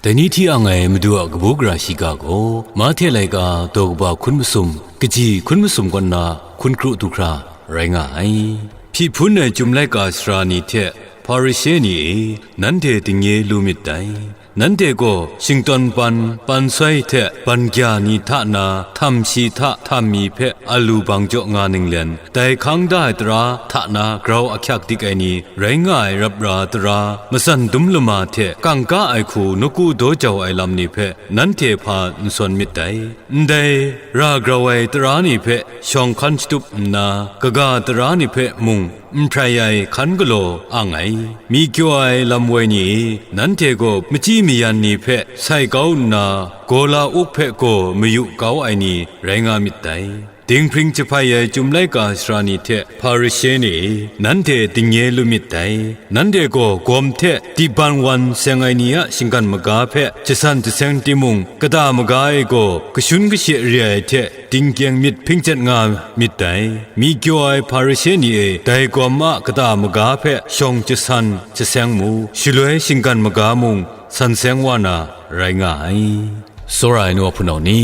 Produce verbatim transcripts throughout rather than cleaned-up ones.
Dai ni hti ang ai Madu a kabu gara shiga gaw, Mahte laika daw kaba hkun masum, kaji hkun masum kaw nna hkun kru du hkra rai nga ai. Hpyi hpun ai Chyum laika sara ni hte Hparishe ni e, nanhte dingnye lu myit dai. Nanhte gaw shingtawn pan, pan soi hte ban gya ni hta na, htam shi hta htam mi hpe alu bang jaw nga ninglen, dai hkang da ai tara hta na grau ahkyak dik ai ni, rai nga ai rap ra tara, matsan dum lama hte kangka ai hku nawku daw jau ai lam ni hpe nanhte hpa n sawn myit dai. Ndai ra grau ai tara ni hpe shawng hkan shatup nna, kaga tara ni hpe mung n hprai ai hkan galaw ang ai. Myi kyaw ai lam woi ni e, nanhte gaw machyi mayan ni hpe sai kau nna, gaw la uk hpe gaw mayu kau ai ni rai nga myit dai. Dinghpring jahpai ai Chyum laika sara ni hte Hparishe ni e, nanhte dingnye lu myit dai. Nanhte gaw gawm hte diban wan seng ai ni a shinggan maga hpe jasan jaseng timung, kata maga e gaw kashun kashe re ai hte, dinkyeng myit hpingchyet nga myit dai. Myi kyaw ai Hparishe ni e, dai gawm a kata maga hpe shawng jasan jaseng mu, shaloi shinggan maga mung san seng wa na rai nga ai. Tsawra ai nu a hpunau ni,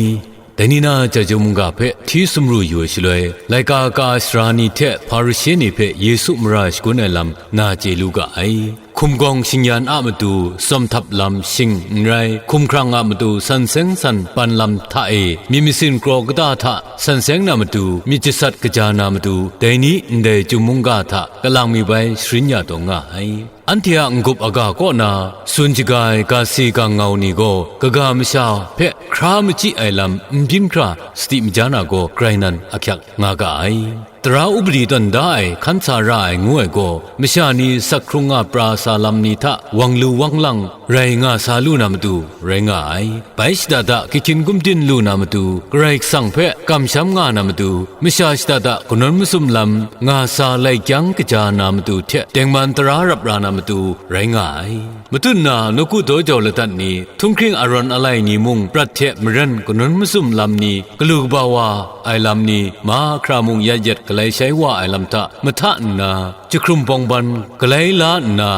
dai ni na Chyeju mungga hpe hti sumru yu ai shaloi, laika ka ai sara ni hte Hparishe ni hpe Yesu mara shagun ai lam na chye lu ga ai. Hkum gawng shingyan a matu tsawm htap lam shing n rai, hkumhkrang a matu san seng san pan lam hta e, myit masin kraw kata hta san seng na matu, myit jasat kaja na matu, dai ni ndai Chyum mungga hta kalang mi bai sharin ya taw nga ai. Anhte a n-gup aga kaw na tsun shaga ai ga si ga ngau ni gaw, kaga masha hpe hkra machyi ai lam n byin hkra sadi maja na gaw, grai nan ahkyak nga ga ai. Tara upadi tawn da ai hkan sa ra ai ngu ai gaw, masha ni sak hkrung nga pra sa lam ni hta wang lu wang lang rai nga sa lu na matu rai nga ai. Bai shada da ahkyin gumdin lu na matu, Karai Kasang hpe kamsham nga na matu, masha shada da kanawn masum lam nga sa lai kyang kaja na matu hte tengman tara rap ra na matu rai nga ai. Matut na nawku daw jau ladat ni, htunghkring arawn alai ni mung prat hte maren kanawn masum lam ni, galu kaba wa ai lam ni, mahkra mung yat yat galai shai wa ai lam hta mahta nna, jahkrum bawng ban galai la nna,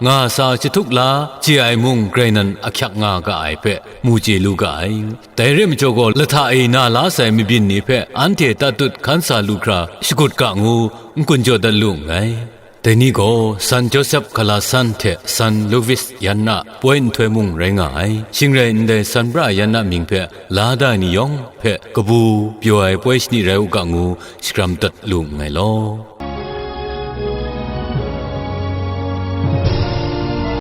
nga sa jahtuk la chye ai mung grai nan ahkyak nga ga ai hpe mu chye lu ga ai. Dai re majaw gaw, lahta e na la sai mabyin ni hpe anhte tatut hkan sa lu hkra shagut ga ngu n-gun jaw dat lu nngai. Dai ni gaw San Josep Kalasan hte San Louis yan a poi nhtoi mung rai nga ai. Shing rai ndai San Pra yan a mying hpe la da ai ni yawng hpe kabu pyaw ai poi shani rai u ga ngu shakram dat lu nngai law.